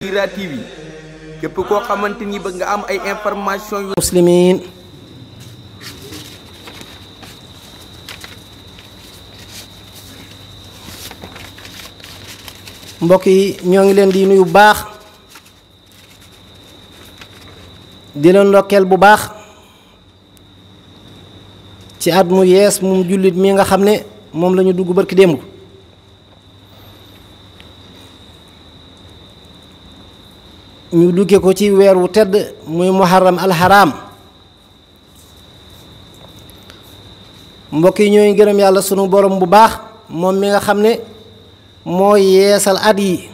Diarra TV képp koo xamante ni bëgg nga am ay information yu muslimiin mbokk yi ñoo ngi leen di nuyu bu baax di leen ndokkeel bu baax ci at mu yees moom jullit mi nga xam ne moom la ñu dugg barki démb ñu duggee ko ci weer wu tedd muy muharram alxaraam mbokk yi ñooy gërëm yàlla sunu borom bu baax moom mi nga xam ne moo yeesal at yi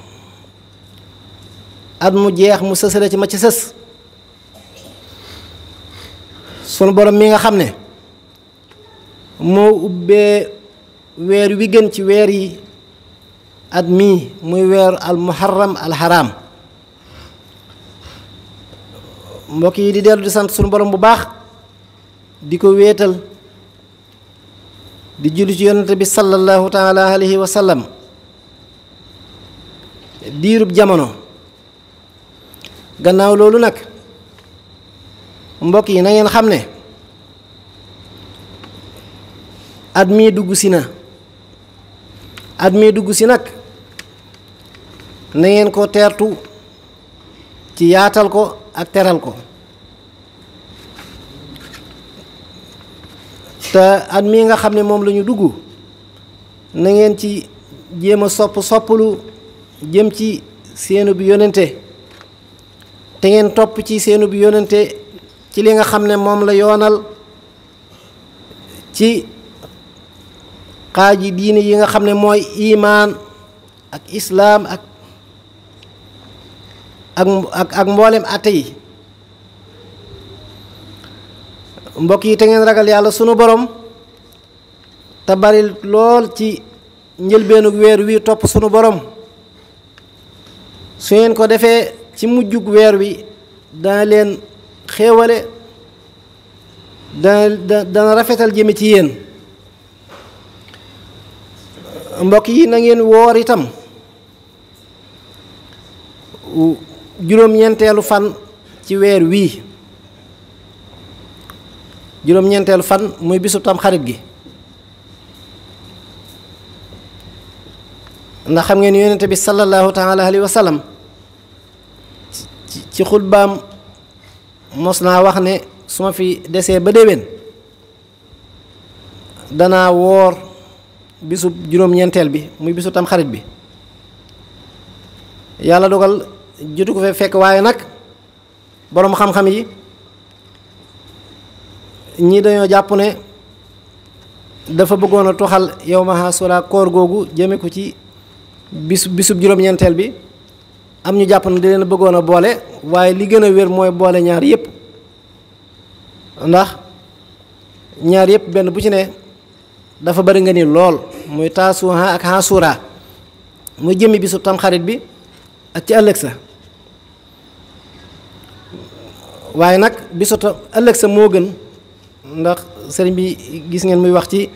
at mu jeex mu sësale ci ma ci sës sunu borom mi nga xam ne moo ubbee weer wi gën ci weer yi at mii muy weeru al muharram al haram mbokk yi di dellu di sant sunu borom bu baax di ko wéetal di julli ci yonente bi sallallahu taala alayhi wa sallam diirub jamono gannaaw loolu nag mbokk yi na ngeen xam ne at mii dugg si na at mii dugg si nag na ngeen ko teertu ci yaatal ko ak teral ko te at mii nga xam ne moom la ñu dugg na ngeen ci jéem a soppalu jëm ci seenu bi yonente te ngeen topp ci seenu bi yonente ci li nga xam ne moom la yoonal ci xaaji diine yi nga xam ne mooy imaan ak islaam ak mboolem atte yi mbokk yi te ngeen ragal yàlla sunu borom te bari lool ci njëlbeenug weer wi topp sunu borom su ngeen ko defee ci mujjug weer wi dana leen xéewale dana rafetal jëme ci yéen mbokk yi na ngeen woor itam juróom-ñeenteelu fan ci weer wii juróom-ñeenteelu fan muy bisu tam xarit gi ndax xam ngeen yonente bi sallallahu taala alayhi wa sallam ci xutbaam mos naa wax ne su ma fi desee ba déwén danaa woor bisu juróom-ñeenteel bi muy bisu tam xarit bi yàlla dogal jotu ko fee fekk waaye nag boroom xam-xam yi ñii dañoo jàpp ne dafa bëggoon a toxal yawma Ashura koor googu jëme ko ci bisub juróom-ñeenteel bi am ñu jàpp ne di leen bëggoon a boole waaye li gën a wér mooy boole ñaar yépp ndax ñaar yépp benn bu ci ne dafa bari nga ni lool muy Taasuha ak Ashura muy jëmmi bisub tamxarit bi ak ci ëllëg sa waaye nag bisub ëllëg sa moo gën ndax sëriñ bi gis ngeen muy wax ci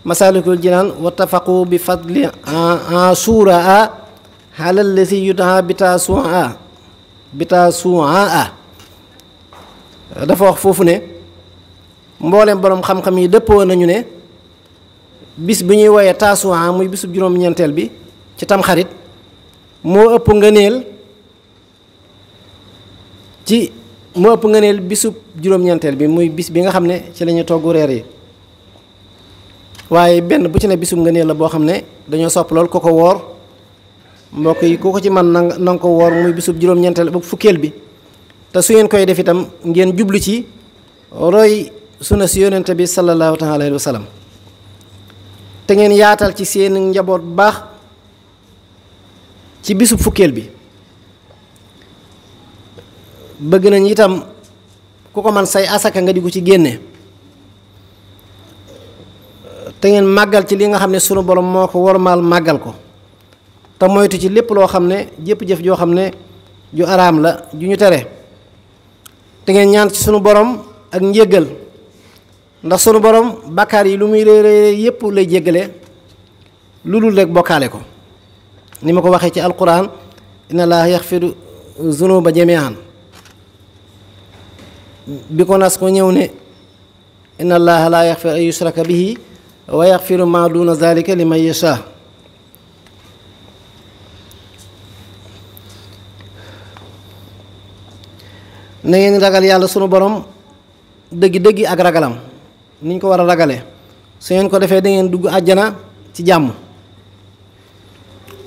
Masaalikul Jinaan wattafaqu bi fadli Ashura ala allazi yudaa bi Taasuha dafa wax foofu ne mboolem boroom xam-xam yi dëppoo nañu ne bis bi ñuy woyee Taasuha muy bisub juróom-ñeenteel bi ci tamxarit moo ëpp ngëneel bisub juróom-ñeenteel bi muy bis bi nga xam ne ci lañuy togg reer yi waaye benn bu ci ne bisub ngëneel la boo xam ne dañoo sopp lool ko woor mbokk yi ku ko ci man na ko woor muy bisub juróom-ñeenteel ba fukkeel bi te su ngeen koy def itam ngeen jublu ci roy sunna si yonente bi sallallahu taala alayhi wa sallam te ngeen yaatal ci seen njaboot bu baax ci bisub fukkeel bi bëgg nañ itam ku ko man say asaka nga di ko ci génne te ngeen màggal ci li nga xam ne sunu borom moo ko wormaal màggal ko te moytu ci lépp loo xam ne jépp jëf joo xam ne ju araam la ju ñu tere te ngeen ñaan ci sunu borom ak njéggal ndax sunu borom bàkkaar yi lu muy réy yépp lay jéggale lu dul rek bokkaale ko ni ma ko waxee ci alquran inna allaha yaxfiru zunuba jamian bi ko nas ko ñëw ne inna allaha la yaxfir an yushraka bihi wa yaxfiru ma duna zalika liman yasha na ngeen ragal yàlla sunu borom dëggi ak ragalam niñ ko war a ragale su ngeen ko defee da ngeen dugg àjjana ci jàmm.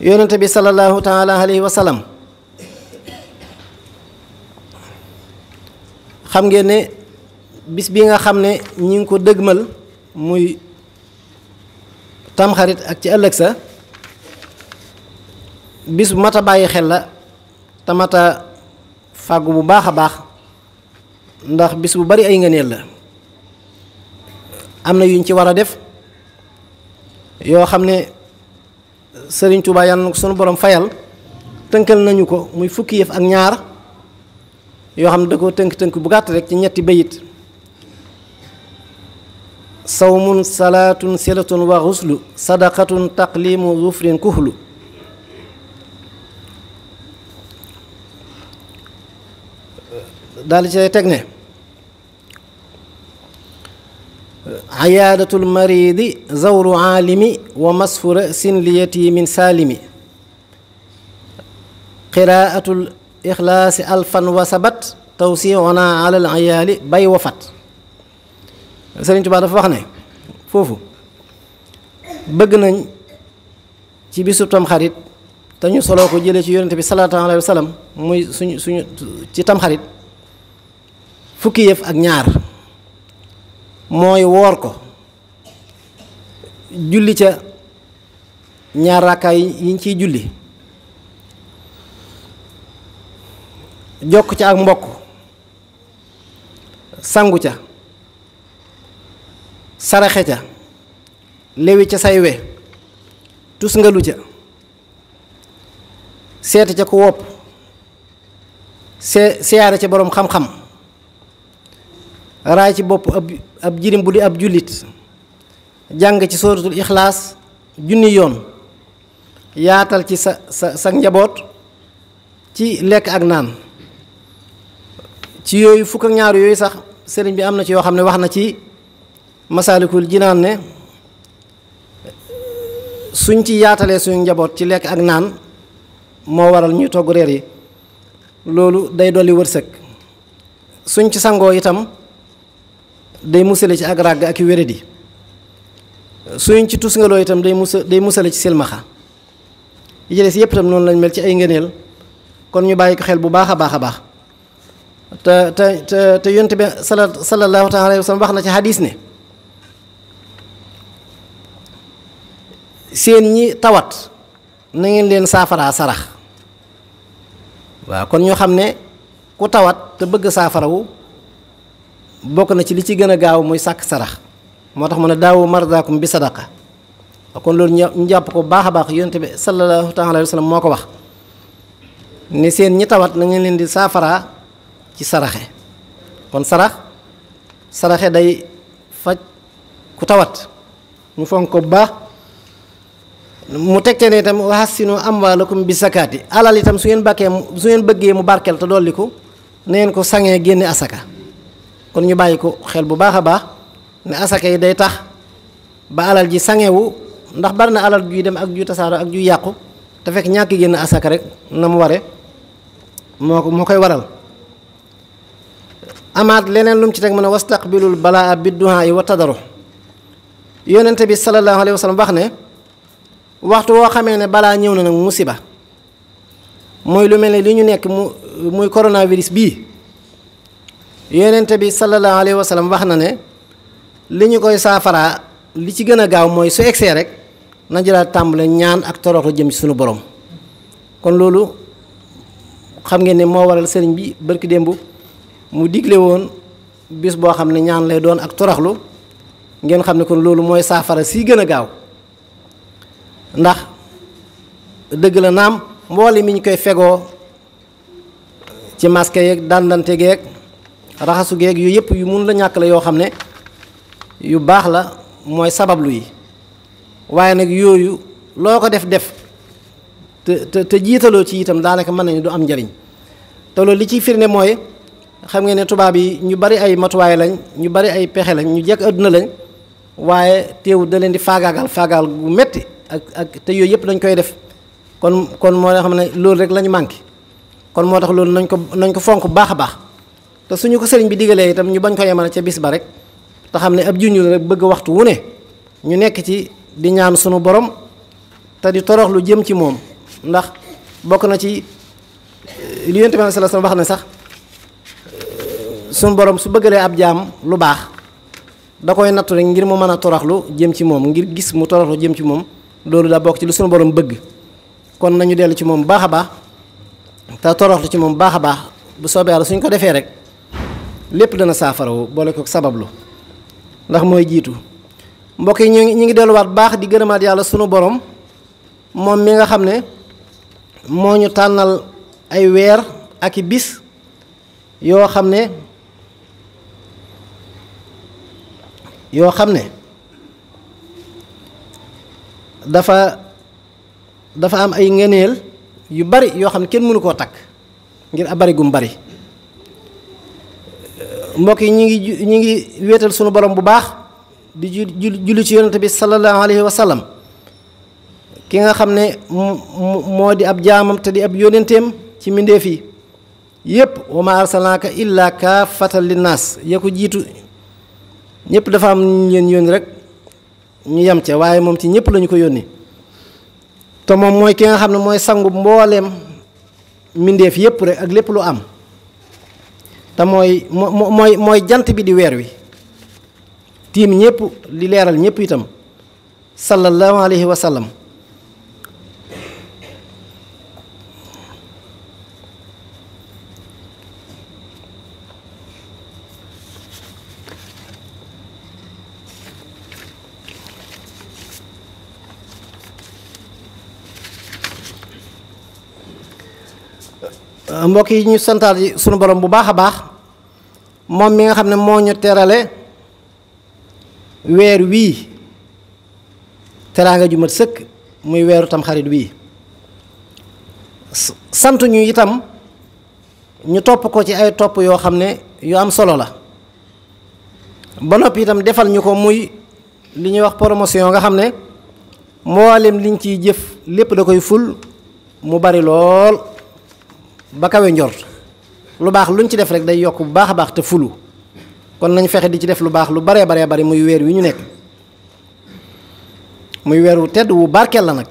yonente bi sallallahu taala alayhi wa sallam xam ngeen ne bis bi nga xam ne ñi ngi ko dëgmal muy tamxarit ak ci ëllëg sa bis bu mat a bàyyi xel la te mat a fàggu bu baax a baax ndax bis bu bari ay ngëneel la am na yuñ ci war a def yoo xam ne Sëriñ Tuubaa yàlla na ko sunu borom fayal tënkal nañu ko muy fukki yëf ak ñaar yoo xam ne da ko tënk bu gàtt rek ci ñetti bayit sawmun salaatun silatun wa xuslu sadaqatun taqlimu zufrin kuhlu daal di ci teg ne ayaadatul maridi zawru aalimi wa masfura sin li yatimin saalimi qiraatul ixlaasi alfan wa sabat tawsiuna alal ayaali bay wafat Sëriñ Tuubaa dafa wax ne foofu bëgg nañ ci bisu tamxarit te ñu soloo ko jëlee ci yonente bi sallallahu alayhi wa sallam muy suñu ci tamxarit fukki yëf ak ñaar mooy woor ko julli ca ñaar rakkaay yiñ ciy julli jokk ca ak mbokk sangu ca saraxe ca lewi ca say we tusngalu ca seeti ca ku wopp siyaare ca boroom xam-xam raay ci bopp ab jirim bu di ab jullit jàng ci sóoratul ixlaas junni yoon yaatal ci sa njaboot ci lekk ak naan ci yooyu fukk ak ñaar yooyu sax sëriñ bi am na ci yoo xam ne wax na ci masaalikul jinaan ne suñ ci yaatalee suñu njaboot ci lekk ak naan moo waral ñuy togg reer yi loolu day dolli wërsëg suñ ci sangoo itam day musale ci ak ràgg ak i wéradi suñ ci tusngaloo itam day musale ci silmaxa yi ci des yépp itam noonu lañ mel ci ay ngëneel kon ñu bàyyi ko xel bu baax a baax a baax te yonent bi sallallahu taala alayhi wa sallam wax na ci hadis ne seen ñi tawat na ngeen leen saafaraa sarax waaw kon ñoo xam ne ku tawat te bëgg saafarawu bokk na ci li ci gën a gaaw muy sàkk sarax moo tax mu ne daawu mardaakum bi sadaqa kon loolu ñu jàpp ko baax a baax yonent bi sallallahu taala alayhi wa sallam moo ko wax ne seen ñi tawat na ngeen leen di saafaraa ci saraxe kon saraxe day faj ku tawat ñu fonk ko bu baax mu tegte ne itam wahassinu amwaalakum bi zakaati alal itam su ngeen bëggee mu barkeel te dolliku na ngeen ko sangee génne asaka kon ñu bàyyi ko xel bu baax a baax ne asaka yi day tax ba alal ji sangewu ndax bari na alal juy dem ak juy tasaaro ak juy yàqu te fekk ñàkk génn asaka rek na mu ware moo koy waral amaat leneen lu mu ci teg mën a wastaqbilul balaa bidduhaa yi wa tadaru yonente bi sallallahu alayhi wa sallam wax ne waxtu woo xamee ne balaa ñëw na nag musiba mooy lu mel ne li ñu nekk muy coronavirus bii yonente bi sallallahu alayhi wa sallam wax na ne li ñu koy saafaraa li ci gën a gaaw mooy su egsee rek na jëlaat tàmbale ñaan ak toroxlu jëm ci sunu borom kon loolu xam ngeen ne moo waral sëriñ bi barki démb mu digle woon bis boo xam ne ñaan lay doon ak toroxlu ngeen xam ne kon loolu mooy saafara si gën a gaaw ndax dëgg la naam mboole mi ñu koy fegoo ci masque yeeg dandante geeg raxasu geeg yu yëpp yu mun la ñàkk la yoo xam ne yu baax la mooy sabablu yi waaye nag yooyu loo ko def te jiitaloo ci itam daanaka mën nañu du am njariñ te loolu li ciy firnde mooy xam ngeen ne tubaab yi ñu bari ay matuwaay lañ, ñu bari ay pexe lañ, ñu jekk àdduna lañ, waaye teewul da leen di faagaagal gu metti ak te yooyu yëpp dañ koy def kon moo xam ne loolu rek lañu manqué. kon moo tax loolu nañ ko fonk bu baax a baax te suñu ko sëriñ bi digalee itam ñu bañ ko yemale ca bis ba rek te xam ne ab junju la rek bëgg waxtu wu ne ñu nekk ci di ñaan sunu borom te di torox lu jëm ci moom. ndax bokk na ci li Yonent bi sallallahu alayhi wasallam wax ne sax sunu borom su bëggalee ab jaam lu baax da koy nattu rek ngir mu mën a toroxlu jëm ci moom, ngir gis mu toroxlu jëm ci moom. loolu daa bokk ci lu sunu borom bëgg. kon nañu dellu ci moom baax a baax te toroxlu ci moom baax a baax bu soobee Yàlla suñ ko defee rek lépp dana saafarawu boole ko sabablu ndax mooy jiitu. mbokk yi ñu ngi delluwaat baax di gërëmaat yàlla sunu borom moom mi nga xam ne moo ñu tànnal ay weer ak i bis yoo xam ne dafa am ay ngëneel yu bari yoo xam ne kenn mënu koo takk ngir a bari gum bari. mbokk yi ñi ngi wéetal sunu borom bu baax di julli ci yonent bi sallallahu alayhi wa sallam ki nga xam ne moo di ab jaamam te di ab yónenteem ci mbindeef yi yépp wa ma arsalnaaka illa kaafatan linnaas ya ko jiitu ñëpp dafa am ñu leen yónni rek ñu yem ca waaye moom ci ñëpp lañu ko yónni te moom mooy ki nga xam ne mooy sangu mbooleem mbindeef yépp rek ak lépp lu am te mooy jant bi di weer wi tiim ñëpp di leeral ñëpp itam sallallahu alayhi wa sallam. mbokk yi ñu santaat sunu borom bu baax a baax moom mi nga xam ne moo ñu terale weer wii teraanga ju mat sëkk muy weeru tamxarit wii sant ñu itam ñu topp ko ci ay topp yoo xam ne yu am solo la ba noppi itam defal ñu ko muy li ñuy wax promotion nga xam ne mboolem liñ ciy jëf lépp da koy ful mu bari lool ba kawe njort lu baax luñ ci def rek day yokk bu baax a baax te fulu kon nañ fexe di ci def lu baax lu baree bari muy weer wi ñu nekk muy weer wu tedd wu barkeel la nag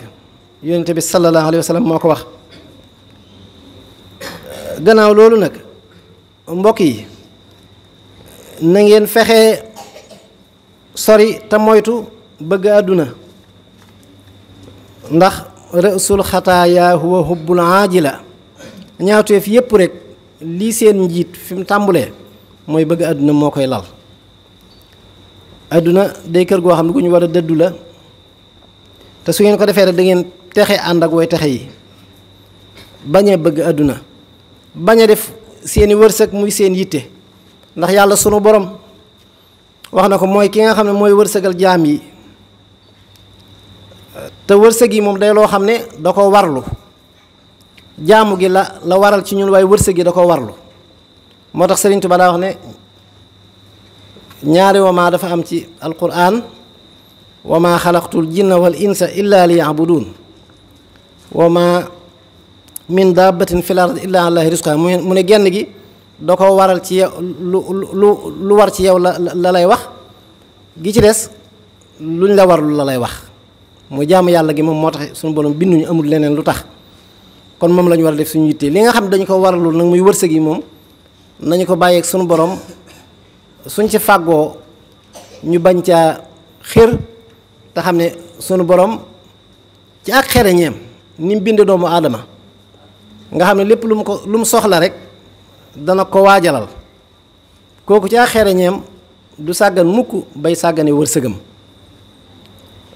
yonent bi sallallahu alayhi wa sallam moo ko wax. gannaaw loolu nag mbokk yi na ngeen fexe sori te moytu bëgg àdduna ndax rësul xataaya huwa hubbul aajila ñaawteef yépp rek lii seen njiit fi mu tàmbulee mooy bëgg àdduna moo koy lal. àdduna day kër goo xam ne gu ñu war a dëddu la te su ngeen ko defee rek da ngeen texe ànd ak way texe yi bañ a bëgg àdduna bañ a def seeni wërsëg muy seen yitte ndax yàlla sunu borom wax na ko mooy ki nga xam ne mooy wërsëgal jaam yi te wërsëg yi moom day loo xam ne da ko warlu jaamu gi la waral ci ñun waaye wërsëg yi da ko warlu moo tax Sëriñ Tuubaa daa wax ne ñaari wamaa dafa am ci alquran wama xalaqtul jinna wal insa illa li yabudun wama min dabbatin fil ard illa allahi rizqa mu ne genn gi da ko waral ci yow lu war ci yow la lay wax gi ci des luñ la warlu la lay wax mooy jaamu yàlla gi moom moo tax suñu borom binduñu amul leneen lu tax kon moom la ñu war a def suñu yitte li nga xam ne dañu ko waralul nag muy wërsëg yi moom nañu ko bàyyeeg suñu borom suñ ci fàggoo ñu bañ caa xër te xam ne sunu borom ci ak xereñeem ni mu bind doomu aadama nga xam ne lépp lu mu soxla rek dana ko waajalal kooku ci ak xereñeem du sàggan mukk bay sàggane wërsëgam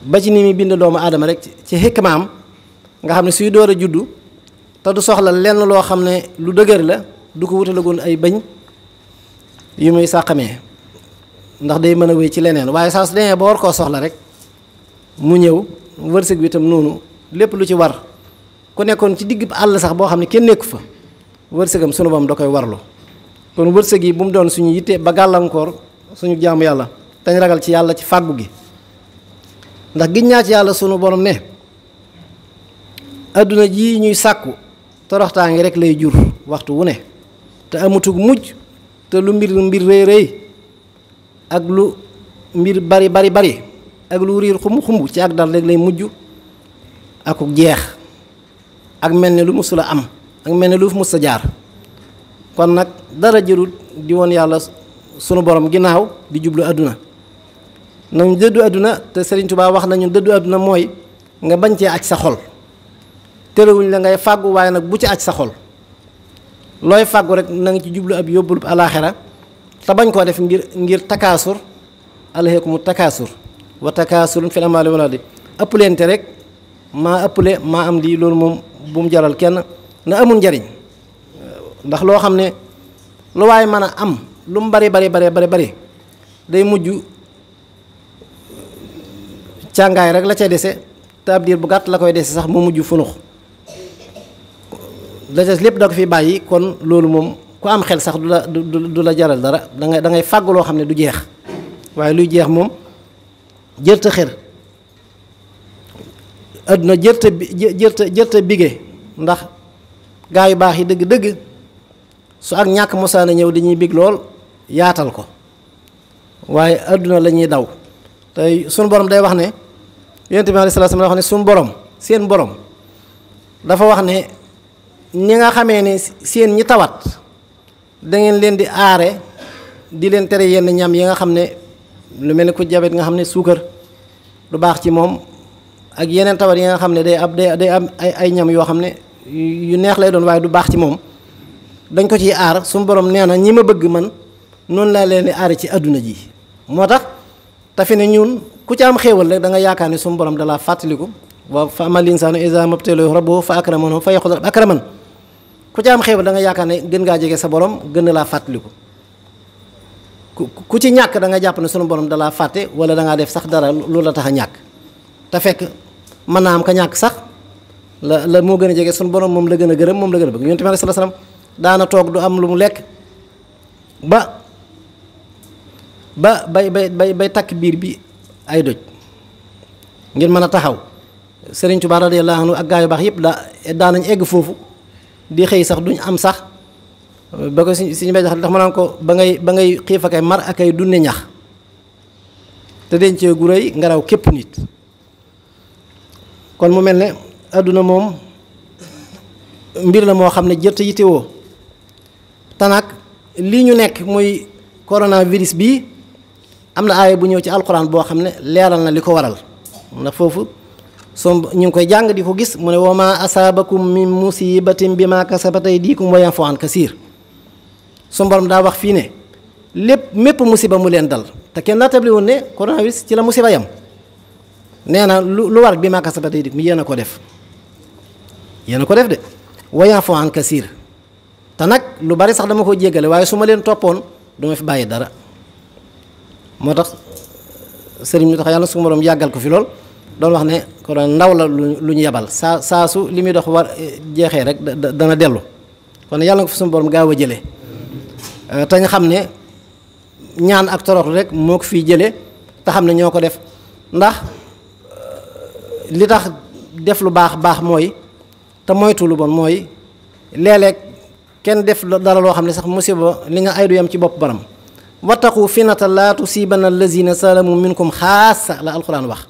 ba ci ni mu bind doomu aadama rek ci xikmaam nga xam ne suy door a juddu te du soxla lenn loo xam ne lu dëgër la du ko wutalagoon ay bëñ yu muy sàqamee ndax day mën a wéy ci leneen waaye saa su demee ba war koo soxla rek mu ñëw wërsëg bi itam noonu lépp lu ci war ku nekkoon ci digg àll sax boo xam ne kenn nekku fa wërsëgam sunu borom da koy warlu kon wërsëg yi bu mu doon suñu yitte ba gàllankoor suñu jaamu yàlla dañ ragal ci yàlla ci fàggu gi ndax giñ naa ci yàlla sunu borom ne adduna ji ñuy sàkku toroxtaa ngi rek lay jur waxtu wu ne te amutug mujj te lu mbir rëy rëy ak lu mbir bari ak lu riir xumb ci ak dal rek lay mujj akuk jeex ak mel ne lu musula am ak mel ne lu mus sa jaar kon nag dara jërul di woon yàlla sunu borom ginnaaw di jublu àdduna nañ dëddu àdduna te Sëriñ Tuubaa wax nañu dëddu àdduna mooy nga bañ cee aj sa xol terewuñ la ngay fàggu waaye nag bu ci aj sa xol looy fàggu rek na nga ci jublu ab yóbbulu alaaxira te bañ koo def ngir takaasur alhaakumu takaasur wa takaasurun fil amwaali wal awlaadi ëppleente rek maa ëpple maa am lii loolu moom bu mu jaral kenn na amul njariñ ndax loo xam ne lu waaye mën a am lu mu bari day mujj càngaay rek la cay dese te ab diir bu gàtt la koy dese sax mu mujj funux la des lépp da ko fi bàyyi kon loolu moom ku am xel sax du la jaral dara da ngay fàgg loo xam ne du jeex waaye luy jeex moom jërta xër adduna jërta bige ndax gaa yu baax yi dëgg-dëgg su ak ñàkk mosaana ñëw dañuy big lool yaatal ko waaye adduna la ñuy daw tey sunu borom day wax ne yonent bi alayhi salaam wax ne sunu borom seen borom dafa wax ne ñi nga xamee ne seen ñi tawat dangeen leen di aare di leen tere yenn ñam yi nga xam ne lu mel ni ku jabet nga xam ne suukar du baax ci moom ak yeneen tawat yi nga xam ne day am ay ñam yoo xam ne yu neex lay doon waaye du baax ci moom dañ ko ciy aar suñu borom nee na ñi ma bëgg man noonu laa leen di aare ci àdduna ji moo tax te fi ne ñun ku ci am xéewal rek da nga yaakaar ne suñu borom dalaa fàttaliku wa fa amal insaanu izaa mabtalahu rabbuhu fa akramahu fa yaqul akraman ku ci am xéewal da nga yaakaar ne gën ngaa jege sa borom gën na laa fàttaliku ku ci ñàkk da nga jàpp ne sunu borom dalaa fàtte wala da ngaa def sax dara loolu la tax a ñàkk te fekk mën naa am ka ñàkk sax la moo gën a jege sunu borom moom la gën a gërëm moom la gën a bëgg Yonent bi sallallahu alayhi wasallam daana toog du am lu mu lekk bay takk biir bi ay doj ngir mën a taxaw Sëriñ Tuubaa radiyallaahu anhu ak gaa yu baax yëpp daanañ egg foofu di xëy sax duñ am sax ba ko suñu mbay jax ndax ma naan ko ba ngay xiif ak ay mar ak ay dunne ñax te dencee gu rëy ngaraw képp nit kon mu mel ne àdduna moom mbir la moo xam ne jërte yittewoo te nag lii ñu nekk muy coronavirus bii am na aaya bu ñëw ci alxuraan boo xam ne leeral na li ko waral ndax foofu ñu ngi koy jàng di ko gis mu ne wa ma asaabakum min musibatin bi ma kasabat aydikum wa yafu an kasiir su borom daa wax fii ne mépp musiba mu leen dal te kenn naatable woon ne coronavirus ci la musiba yam nee na lu war bi ma kasabat aydikum yéen a ko def de wa yafu an kasiir te nag lu bari sax dama ko jéggale waaye su ma leen toppoon duma fi bàyyi dara moo tax sëriñ bi tax yàlla su borom yàggal ko fi lool doon wax ne corona ndaw la lu ñu yebal saa su li muy dox war jeexee rek dana dellu kon yàlla nga ko fi suñu borom gaaw a jëlee te ñu xam ne ñaan ak toroxlu rek moo ko fiy jëlee te xam ne ñoo ko def ndax li tax def lu baax mooy te moytu lu bon mooy léeg-léeg kenn def dara loo xam ne sax musiba li nga ay du yam ci bopp baram wattaqu fitnata laa tusiibanna allazina salamu minkum xaasa la alxuraan wax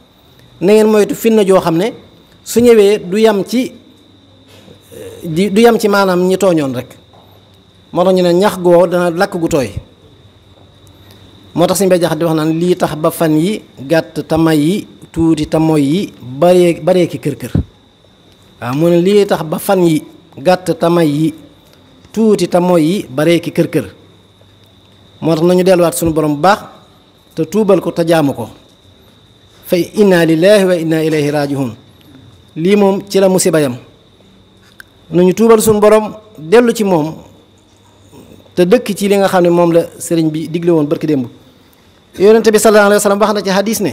na ngeen moytu fitna joo xam ne su ñëwee du yam ci maanaam ñi tooñoon rek moo tax ñu ne ñax goo dana lakk gu tooy moo tax suñu bay jaxat di wax naan lii tax ba fan yi gàtt tamay yi tuuti tamoy yi baree ki kër waaw mu ne lii tax ba fan yi gàtt tamay yi tuuti tamoy yi baree ki kër moo tax nañu delluwaat suñu borom bu baax te tuubal ko te jaamu ko fa inna lillahi wa inna ilayhi rajiun lii moom ci la musiba yam nañu tuubal suñu borom dellu ci moom te dëkk ci li nga xam ne moom la sëriñ bi digle woon barki démb yonente bi sallallahu alayhi wa sallam wax na ci hadis ne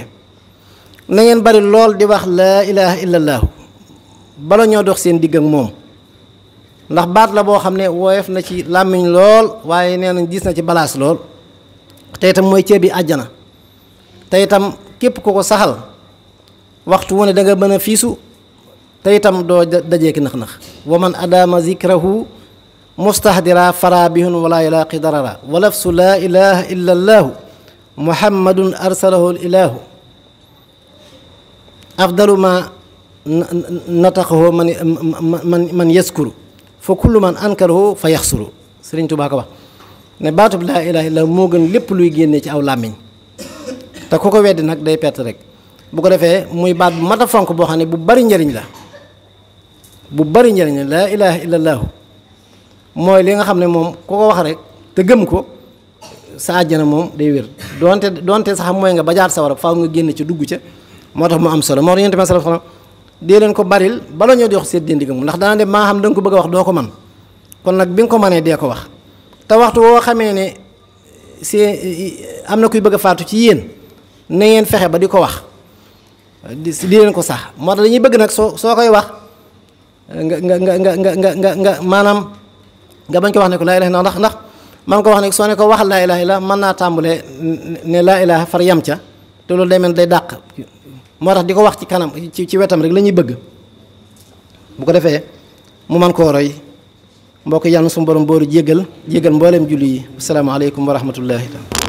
na ngeen bari lool di wax laa ilaha illallah bala ñoo dox seen digg ak moom ndax baat la boo xam ne woyof na ci làmmiñ lool waaye nee nañ gis na ci balaas lool te itam mooy ceebi àjjana te itam képp ku ko saxal waxtu wu ne da nga mën a fiisu te itam doo dajeeki nax-nax wa man adama zikrahu mustahdira farabihun wala yulaaqi darara wa lafsu laa ilaha illa allaahu muhammadun arsalahu ilahu afdalu ma nataqahu man yaskuru fa kullu man ankarahu fa yaxsuru Sëriñ Tuubaa ko wax ne baatub laa ilaha illa moo gën lépp luy génnee ci aw làmmiñ te ku ko weddi nag day perte rek bu ko defee muy baat bu mat a fonk boo xam ne bu bari njëriñ la bu bari njëriñ la laa ilaha illa allaahu mooy li nga xam ne moom ku ko wax rek te gëm ko sa àjjana moom day wér donte sax mooy nga bajaat sa war a faaw nga génn ci dugg ca moo tax mu am solo moo tax yonent bi sallallahu alayhi wasallam dee leen ko baril bala ñoo di wax seet déndigam ndax dana dem maa xam da nga ko bëgg a wax doo ko man kon nag bi nga ko mënee dee ko wax te waxtu woo xamee ne si am na kuy bëgg a faatu ci yéen na ngeen fexe ba di ko wax di leen ko sax moo tax dañuy bëgg nag soo koy wax nga maanaam nga bañ ko wax ne ko laa ilaaha illallaah ndax man ko wax ne soo ne ko waxal laa ilaaha illallaah mën naa tàmbalee ne laa ilaaha far yam ca te loolu day mel day dàq moo tax di ko wax ci kanam ci wetam rek la ñuy bëgg bu ko defee mu man koo roy mbokk yàlla na suñu borom booru jéggal mbooleem julli yi asalaamaaleykum wa rahmatullahi taala